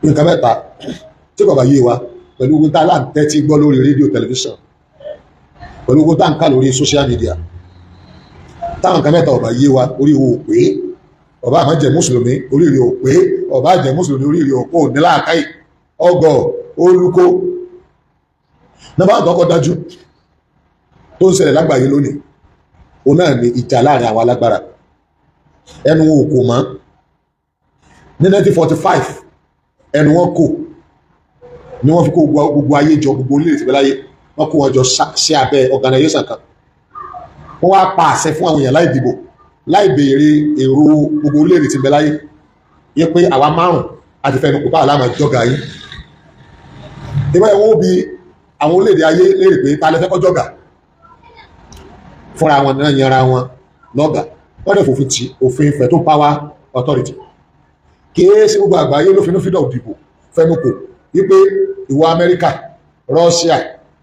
Nǹkan mẹ́ta tí kò bá yé wa pẹ̀lú ogun tá a láǹtẹ́ tí gbọ́ lórí rédíò, tẹlifíṣàn, pẹ̀lú ogun tá à ń kà lórí social media, táwọn nǹkan mẹ́ta ò bá yé wa, orí wo ò pé. Ọba àmọ́ jẹ́ mùsùlùmí, oríire ò pé. Ọba jẹ́ mùsùlùmí, oríire ò pé, ò ní láàkáyì, ọgọ̀ olùkó. Nọ́mbà àkọ́kọ́ dájú tó ń ṣẹlẹ̀ lágbàáyé lónìí, òun náà ni ìjà láàrin àwọn alágbára. Ẹnu wọn ò kò mọ́. Ní 1945, ẹnu wọn kò ní wọ́n fi kó gbogbo ayé jọ, gbogbo orílẹ̀ èdè láyé, wọ́n kó wọn jọ sí abẹ́ organization kan. Wọ́n wá pa àṣẹ fún àwọn èèyàn láì dìbò, láì béèrè èrò gbogbo orílẹ̀-èdè tí ń bẹ láyé yẹ pé àwa márùn àti fẹnu kò bá àlámà jọgà yín. Ìbá ẹ̀ wọ́n bi àwọn orílẹ̀-èdè ayé léèrè pé ta lẹ fẹ́ kó jọ̀gá? Fúnra wọn náà yanra wọn lọ́gàá. Wọ́n dẹ̀ fòfin ti òfin veto power authority. Kìí ṣe gbogbo àgbáyé ló finú fídọ̀ dìbò fẹnu kò wípé ìwọ Amẹ́ríkà, Russia,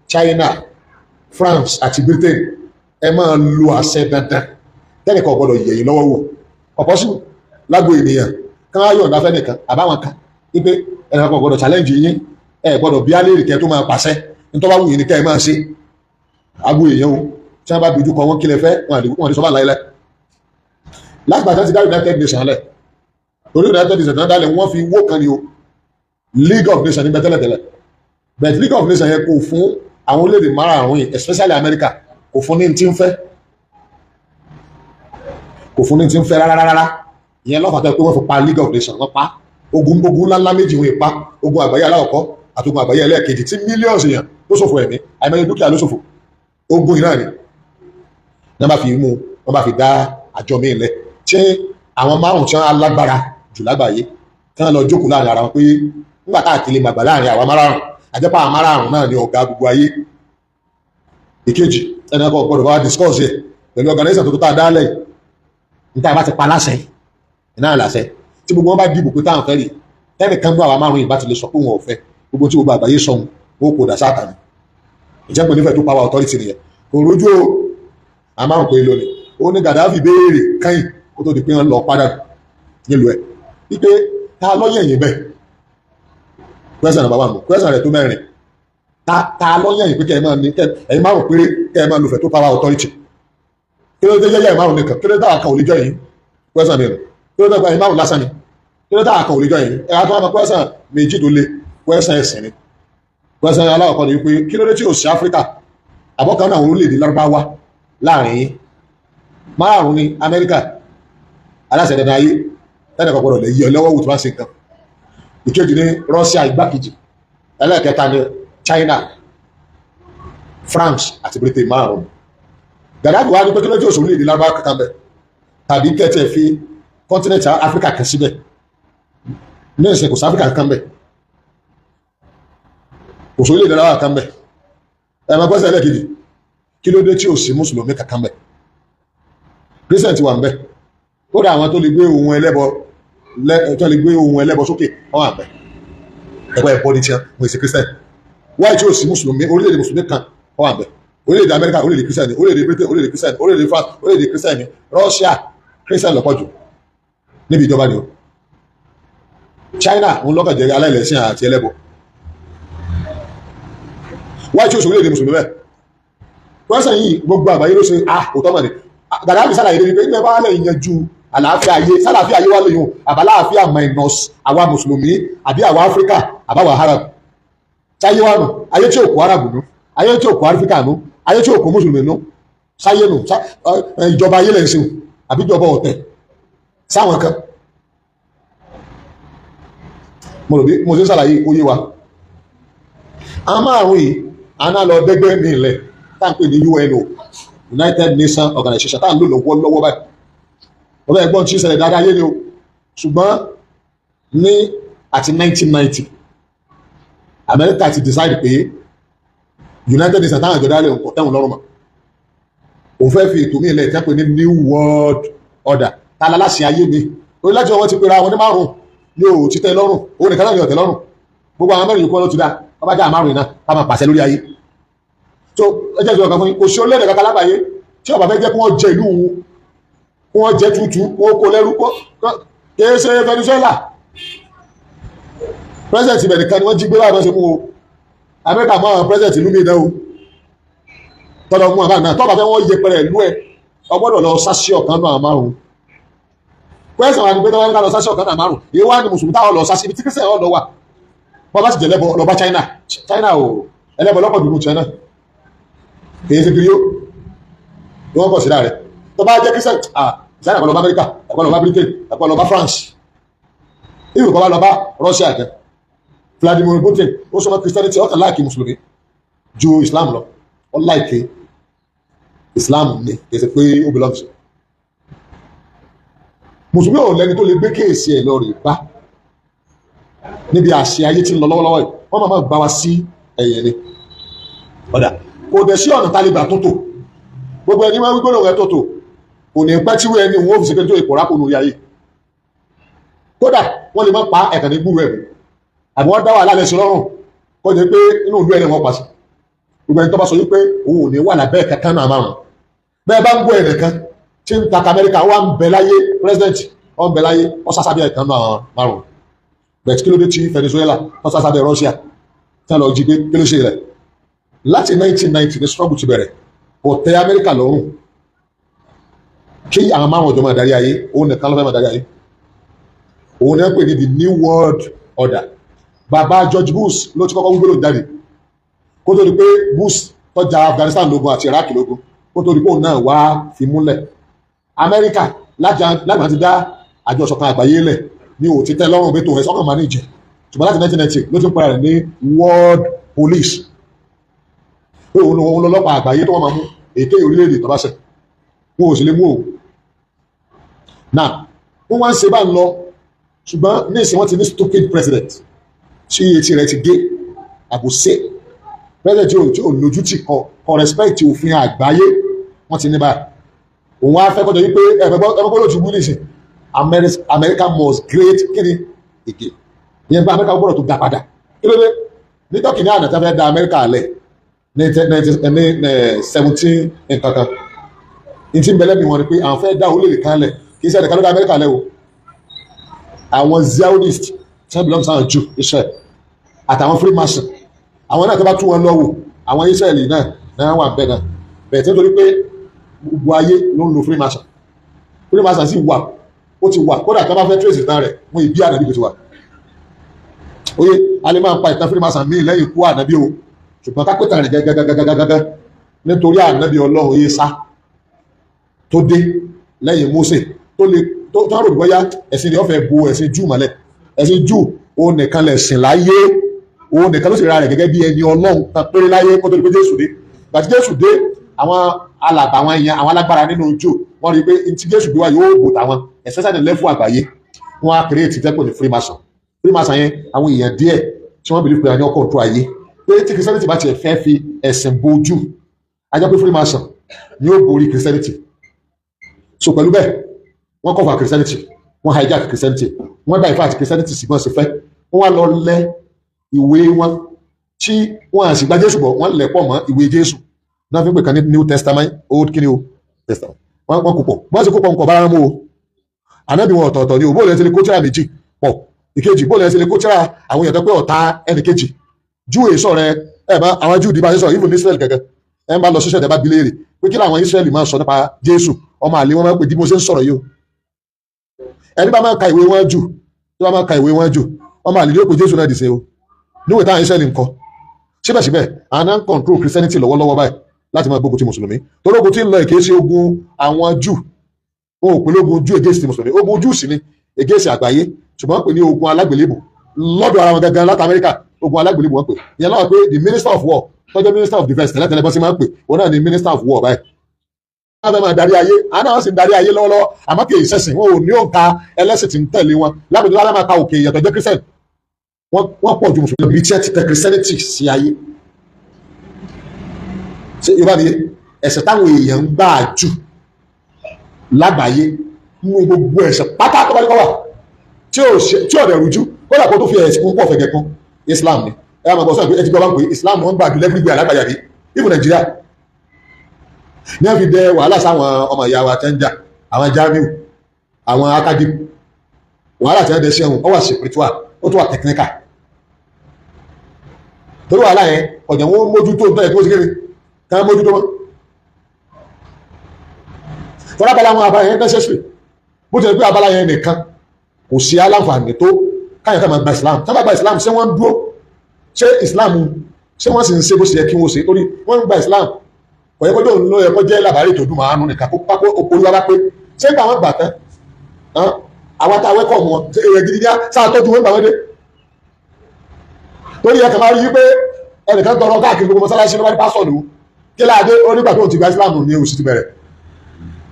China, France àti Britain, ẹ máa lo àṣẹ dandan, tẹ́nìkan ò gbọ́dọ̀ yẹ̀yìn lọ́wọ́ wò. Ọ̀pọ̀ sí lágbo ènìyàn kán á yọ̀ǹda fẹ́nìkan àbáwọn kan wípé ẹnìkan kò gbọ́dọ̀ challenge yín, ẹ gbọ́dọ̀ bí alẹ́ ìrìkẹ́ tó máa pàṣẹ, nítorí wàá wù yín ní kẹ́ ẹ máa ṣe. Agbo èèyàn o, tí wọ́n bá dojú kọ wọn, kí lẹ fẹ́? Wọn àdé sọ́bà láìláì. Lágbà tí wọ́n ti dá United Nations lẹ̀, torí United Nations náà dálẹ̀, wọ́n fi wó kan ni o. League of Nations níbẹ̀ tẹ́lẹ̀tẹ́lẹ̀, but League of Nations yẹn kò fún àwọn orílẹ̀-èdè márààrún yìí, especially America, kò fún ní tí ń fẹ́, kò fún ní tí ń fẹ́ rárá rárá. Ìyẹn lọ́fà tó yẹ pé wọ́n fi pa League of Nations. Wọ́n pa ogun, ogun ńláńlá méjì wọ́n pa, ogun àgbáyé alákọ̀ọ́kọ́ àti ogun àgbáyé ẹlẹ́ẹ̀kejì, tí millions èèyàn ló ṣòfò ẹ̀mí, àìmọye dúkìá ló ṣòfò. Ogun yìí náà ni wọ́n bá fi mú, wọ́n bá fi dá àjọ míì lẹ̀, tí àwọn márùn tí wọ́n alágbára jù lágbàáyé, tí wọ́n lọ jókòó láàrin ara wọn pé nígbà tá àkìlẹ̀ màgbà láàrin àwa márùn, àjẹpá àwọn márùn náà ni ọ̀gá gbogbo ayé. Ìkejì, ẹnì kan gbọ́dọ̀ bá wa discuss yẹ pẹ̀lú organization tó tó tá a dálẹ̀ níta bá ti pa láṣẹ iná láṣẹ, tí gbogbo wọn bá dìbò pé táwọn fẹ́ rí tẹ́nìkan bá àwa márùn yìí bá ti lè sọ pé wọn ò fẹ́ gbogbo tí gbogbo àgbáyé sọ̀hún, ó kò dà sáàtà ni. Ìjẹ́pẹ̀ ní veto power authority nìyẹn. Kò rójú o, a márùn pé lónìí. Ó ní Gaddafi béèrè kẹ́yìn kó tó di pé wọ́n lọ padà nílùú ẹ̀ wípé ta lọ́yẹ̀ yìí bẹ́ẹ̀. Question number one, question rẹ̀ tó mẹ́rin. Ta lọ́yẹ̀ yìí pé kẹ́ ẹ máa ní ẹ̀yin márùn péré kẹ́ ẹ máa lo veto power authority? Kí ló dé jẹ́jẹ́ márùn nìkan? Kí ló dé táwọn kan ò lè jọ yìí? Question mi rẹ̀, kí ló dé ẹ̀yin márùn lásán ni? Kí ló dé táwọn kan ò lè jọ yìí? Ẹ̀ á tó wá mọ question méjì tó le. Question ẹ̀sìn ni. Question aláwọ̀kọ́ ni wípé kí ló dé tí ò sí Áfíríkà àbọ̀kan náà, àwọn orílẹ̀-èdè Lárúbáwá láàrin yín? Márùn ní Amẹ́ríkà, aláṣẹ dandan ayé, tẹ́nìkan gbọ́dọ̀ lè yí ọ lọ́wọ́ wò tó bá ṣe nǹkan. Ìkejì ní Russia, igbákejì. Ẹlẹ́ẹ̀kẹta ní China, France àti Britain. Márùn. Gaddafi wá ní pé kí ló dé òṣèlú èdè Lárúbáwá kankan bẹ̀, tàbí kẹ́tẹ̀ fi continent Áfíríkà kan síbẹ̀? Ní ìsìn, kò sí Áfíríkà kankan bẹ̀, kò sí orílẹ̀-èdè Lárúbáwá kankan bẹ̀. Ẹ̀ máa gbọ́sẹ̀. Ẹlẹ́ẹ̀kejì, kí ló dé tí ò sí mùsùlùmí kankan bẹ̀? Christian ti wà ń bẹ̀, kódà àwọn tó lè gbé ohun ẹlẹ́bọ, tó lè gbé ohun ẹlẹ́bọ sókè, wọ́n wà ń bẹ̀. Ẹ̀kọ́ ẹ̀bọ ní tiẹ̀, wọ́n èsì Christian. Wáyé tí ò sí mùsùlùmí, orílẹ̀-èdè mùsùlùmí kan wọ́n wà ń bẹ̀? Orílẹ̀-èdè Amẹ́ríkà, orílẹ̀-èdè Christian ni. Orílẹ̀-èdè Britain, orílẹ̀-èdè Christian. Orílẹ̀-èdè France, orílẹ̀-èdè Christian ni. Russia, Christian lọ́pọ̀ jù níbi ìjọba ni o. China ń lọ́kàn jẹ́ aláìlẹ́sìn àti ẹlẹ́bọ. Wáyé tí ò sí orílẹ̀-èdè mùsùlùmí bẹ́ẹ̀? Pẹ́sẹ̀ yìí, gbogbo àgbáyé ló ṣe ah, òótọ́ mọ̀ ni. Gaddafi sàlàyé débi pé nígbà bá lè yanjú àlàáfíà ayé, sàlàáfíà ayé wà lóyún àbáláàfíà minus àwa mùsùlùmí àbí àwa Áfíríkà àbáwá Arab sáyé wà nù. Ayé tí ò kó Arab nù, ayé tí ò kó Áfíríkà nù, ayé tí ò kó mùsùlùmí nù, sáyé nù. Ìjọba ayé lẹ̀ ń sìn àbí ìjọba ọ̀tẹ̀ sáwọn kan? Mo rò bí mo ṣe ń ṣàlàyé, ó yé wa. Àwọn márùn yìí àná lọ dẹ́gbẹ́ mi lẹ̀ tá à ń pè ní UNO, United Nations Organization, tá à ń lò lọ́wọ́ lọ́wọ́ báyìí. Ọ̀bẹ ẹ̀gbọ́n tí ń ṣẹlẹ̀ dáadáa yé ni o. Ṣùgbọ́n ní àti 1990, Amẹ́ríkà ti decide pé United Nations táwọn ìjọba lè kọ̀ tẹ́wọ̀n lọ́rùn mọ́. Òun fẹ́ fi ètò míì lẹ̀ tí wọ́n pè ní New World Order. Ta la láṣẹ ayé mi torí láti ọwọ́ ti pera àwọn ní márùn ní o ti tẹ́ lọ́rùn. Òun nìkan náà ní ọ̀tẹ̀ lọ́rùn. Gbogbo àwọn mẹ́rin yòókù ló ti dá. Wọ́n bá já márùn náà ká máa pàṣẹ lórí ayé. So ẹ jẹ́ ìjọba kan fún yín. Kò sí orílẹ̀-èdè kankan lágbàáyé tí ó bá fẹ́ jẹ́ kí wọ́n jẹ ìlú òun, kí wọ́n jẹ tútù, kí wọ́n kó lẹ́rú. Kìí ṣe Venezuela. President ibẹ̀ nìkan ni wọ́n jí gbé báyìí, ṣe mú o. Amẹ́ríkà mọ́ àwọn president ìlú mi náà o, tọ́lọ̀ mú àbá náà. Tọ́ba fẹ́ wọ́n yẹpẹrẹ ìlú ẹ̀, ọgbọ́dọ̀ lọ sásí ọ̀kan náà márùn-ún. Question wa ni pé tọ́wọ́n ní ká lọ sásí ọ̀kan náà márùn-ún, èyí wá ní mùsùlùmí táwọn lọ sásí ibi tí Christian ọ̀dọ̀ wà. Bọ́ bá sì jẹ́ lẹ́bọ, lọ bá China. China o, ẹlẹ́bọ lọ́pọ̀ dùnú China, kìí ṣe kiri ó ní wọ́n kọ̀ sí rẹ̀. Tó bá jẹ́ Christian, ah, China kọ́ lọ bá America, ẹ̀kọ́ lọ bá Britain, ẹ̀kọ́ lọ bá France, ìlú kọ́ bá lọ bá Russia gẹ́. Vladimir Putin ó sọ mọ́ Christianity, ọkàn like mùsùlùmí ju Islam lọ. Ó like Islam ni, kìí ṣe pé ó belong sí mùsùlùmí. Ò lẹ́ni tó lè gbé case ẹ̀ lọ rè bá níbi àṣẹ ayé tí ń lọ lọ́wọ́lọ́wọ́ yìí. Wọ́n máa gbá wa sí ẹ̀yìn ni ọ̀dà. Kò dẹ̀ sí ọ̀nà tálíbà tó tò. Gbogbo ẹni máa ń gbọ́dọ̀ rẹ tó tò, kò ní pẹ́ tí wọ́n ẹni wọ́n fi ṣe pé tó ipò rákò lórí ayé. Kódà wọ́n lè má pa ẹ̀kàn ní gbúrú ẹ̀mú, àbí wọ́n dá wàhálà lẹ́sìn lọ́rùn, kó jẹ́ pé inú ìlú ẹni wọ́n pa sí. Gbogbo ẹni tó bá sọ wípé òun ò ní wà lábẹ́ kankan náà márùn, bẹ́ẹ̀ bá ń gbọ́ ẹnìkan tí ń taka Amẹ́ríkà, wà ń bẹ láyé, president ó ń bẹ láyé, ó sásábẹ́ ẹ̀kan náà márùn. Bẹ̀ẹ̀ kí ló dé tí Venezuela tó sásábẹ́ Russia tí wọ́n lọ jí gbé? Kí ló ṣe rẹ̀? Láti 1990 ní struggle ti bẹ̀rẹ̀. Kò tẹ́ Amẹ́ríkà lọ́rùn kí àwọn márùn ọjọ́ máa darí ayé. Òun nìkan ló fẹ́ máa darí ayé. Òun ní wọ́n pè ní the New World Order. Bàbá George Bush ló ti kọ́kọ́ wúgbélò jáde, kó tó di pé Bush tó ja Afghanistan lógun àti Iraq lógun, kó tó di pé òun náà wá fi múlẹ̀. Amẹ́ríkà láti ti dá àjọ ìṣọ̀kan àgbáyé lẹ̀ ní òtí tẹ́ lọ́rùn bí tó ẹ̀ sọ́kàn máa ní ìjẹ́. Ṣùgbọ́n láti 1990 ló ti ń pera rẹ̀ ní World Police, pé òun òun lọ́lọ́pàá àgbáyé tó wọ́n máa mú èké orílẹ̀-èdè tó bá ṣẹ̀, wọn ò sì lè mú òun náà. Wọ́n wá ń ṣe bá ń lọ, ṣùgbọ́n ní ìsìn wọ́n ti ní stupid president tí etí rẹ̀ ti gé àbòsí, president tí ò lójú tì kọ respect òfin àgbáyé. Wọ́n ti ní báyìí, òun á fẹ́ kọjọ wípé ẹ̀fẹ́ ló ti wí nìsín, America must great kíni again. Ìyẹn bá America gbọ́dọ̀ tó ga padà. Kí ló dé? Ní tọ́kì ní àná tí wọ́n fẹ́ da America lẹ̀ ní 17 nǹkan kan, ní tí ń bẹ̀lẹ́ mi wọn ni pé àwọn fẹ́ dá orílẹ̀-èdè kan lẹ̀. Kì í ṣe ẹ̀dẹ̀kan ló dá America lẹ̀ o. Àwọn Zionist tí wọ́n belong sáwọn Jew Israel àtàwọn Freemason, àwọn náà tó bá tún wọn lọ́wọ́, àwọn Israeli náà náà wà bẹ́ẹ̀ náà bẹ̀ẹ̀ tí nítorí pé gbogbo ayé ló ń lo Freemason. Freemason sì wà, ó ti wà. Kódà tó bá fẹ́ trace ìtàn rẹ̀, wọn ìbí ànábì kò ti wà. Oye, a lè máa pa ìtàn Freemason míì lẹ́yìn ikú ànábì o, ṣùgbọ́n ká pẹ́tàn rẹ̀ gẹ́gẹ́gẹ́gẹ́gẹ́ nítorí ànábì Ọlọ́run Ìsá tó dé lẹ́yìn Mósè, tó lè tó tó rò bóyá ẹ̀sìn rẹ̀ ó fẹ́ bo ẹ̀sìn Júù mọ́lẹ̀. Ẹ̀sìn Júù, òun nìkan lẹ̀sìn láyé, òun nìkan ló sì ra rẹ̀ gẹ́gẹ́ bí ẹni Ọlọ́run kan péré láyé kó tó di pé Jésù dé. Gbàtí Jésù dé, àwọn alàgbà, àwọn èèyàn, àwọn alágbára nínú Júù, wọ́n rí i pé ntí Jésù gbé wá yóò bò táwọn especially level àgbáyé. Wọ́n á create tẹ́pọ̀ ní Freemason. Freemason yẹn, àwọn èèyàn díẹ̀ tí wọ́n believe pé àwọn ọkọ̀ tó ayé, pé tí Christianity bá tiẹ̀ fẹ́ fi ẹ̀sìn bojú, a jẹ́ pé Freemason ni ó borí Christianity. So pẹ̀lú bẹ́ẹ̀, wọ́n cover Christianity, wọ́n hijack Christianity, wọ́n divert Christianity sí bọ́n ṣe fẹ́. Wọ́n wá lọ lẹ ìwé wọn tí wọ́n à sì gba Jésù bọ̀, wọ́n lẹ̀ pọ̀ mọ́ ìwé Jésù náà, fi ń pè kan ní New Testament, Old kí ni o Testament. Wọ́n kò pọ̀, bọ́n sì kó pọ̀ nǹkan bára mú o. Ànábì wọn ọ̀tọ̀ọ̀tọ̀ ni o. Bóòlù ẹ̀ ṣe lè kó tíra méjì pọ̀? Ìkejì, bóòlù ẹ̀ ṣe lè kó tíra àwọn èèyàn tó pé ọ̀tá ẹnì kejì? Júù èso rẹ ẹ bá àwọn Júù dìbò àti sọ, even Israel gẹ́gẹ́, ẹ ń bá lọ ṣiṣẹ́, ẹ bá bi léèrè pé kí làwọn Israẹli máa sọ nípa Jésù, ọmọ àlè wọn máa ń pè bí mo ṣe ń sọ̀rọ̀ yìí o. Ẹni bá máa ka ìwé wọn jù, tí wọ́n máa ka ìwé wọn jù, ọmọ àlè yóò pè Jésù náà dìse o níwèé táwọn Israẹli ń kọ. Síbẹ̀síbẹ̀, àwọn náà ń control Christianity lọ́wọ́lọ́wọ́ báyìí láti máa gbógun ti mùsùlùmí, torí ogun tí ń lọ èké sí ogun àwọn Júù. Wọn ò pè lógun Júù against mùsùlùmí, ogun Júù sì ni against àgbáyé, ṣùgbọ́n wọ́n pè ní ogun alágbèlébù lọ́dọ̀ ara wọn gangan láti Amẹ́ríkà. Ogun alágbèlébù wọ́n pè ìyẹn náà, pé the minister of war tó jẹ́ minister of defence tẹ́lẹ̀tẹ́lẹ̀, bọ́ sí máa ń pè wọn náà ní minister of war báyìí. Wọ́n fẹ́ máa darí ayé, àwọn náà sì ń darí ayé lọ́wọ́lọ́wọ́, àmọ́ kì í ṣẹ̀sìn. Wọn ò ní òǹkà ẹlẹ́sìn tí ń tẹ̀lé wọn lábẹ́jọ́ lára máa ka òkè ìyàtọ̀ jẹ́ Christian, wọ́n pọ̀ ju mùsùlùmí bí tí ẹ ti tẹ Christianity sí ayé. Ṣé Yorùbá mi? Ẹ̀sẹ̀ táwọn èèyàn ń gbà jù lágbàáyé nínú gbogbo ẹ̀ṣẹ̀ pátá tó bá ní kọ́ wà tí ò dẹ̀ rújú, kódà kó tó fi ẹ̀sìn kún pọ̀ fẹ̀gẹ̀ kún, Islam ni. Ẹ máa gbọ́ sọ pé ẹ ti gbọ́ bá ń pè Islam, wọ́n gbà jù lẹ́gbẹ̀gbẹ̀ alágbàáyà bí even Nàìjíríà ní wọ́n fi dẹ wàhálà sáwọn ọmọ ìyá wa tẹ́ ń jà, àwọn Jamiu, àwọn akadip. Wàhálà tí wọ́n dẹ sẹ́wọ̀n, ó wà spiritual, ó tún wà technical. Torí wàhálà yẹn ọ̀jẹ̀ wọn mójútó tó yẹ kí wọ́n ti kéde ká mójútó wọn. Tọ́lá abala wọn, abala yẹn necessary. Bó ti yẹ pé abala yẹn nìkan kò sí aláǹfààní tó káyọ̀ ká máa gba Islam. Sábà gba Islam, ṣé wọ́n ń dúró? Ṣé Islam, ṣé wọ́n sì ń ṣe bó ṣe yẹ kí wọ́n ṣe? Torí wọ́n ń gba Islam, kò yẹ kó dóun ló yẹ kó jẹ́ làbárí tó dùn máa nù nìkan kó pákó olúwa bá pé. Ṣé gbà wọ́n gbà tán, àwọn tá a wẹ́kọ̀ wọn, ṣe èèyàn gidi ní sáà tọ́jú wọn gbà wọ́n dé? Torí ẹ kàn máa rí i pé ẹnìkan tọrọ káàkiri gbogbo mọ́sálásí ló bá ní pásọ̀ lù kí láàdé onígbà tó ti gba Islam ní oṣù ti bẹ̀rẹ̀.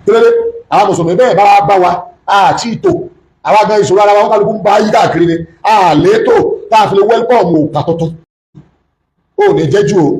Kí ló dé? Àwọn mùsùlùmí bẹ́ẹ̀ bá wá bá wa àti ìtò àwa gan ìṣòro ara wa, wọn kálukú ń bá yí káàkiri ni àlétò tá a fi lè welcome òkà tuntun. Ó ní jẹ́jú o.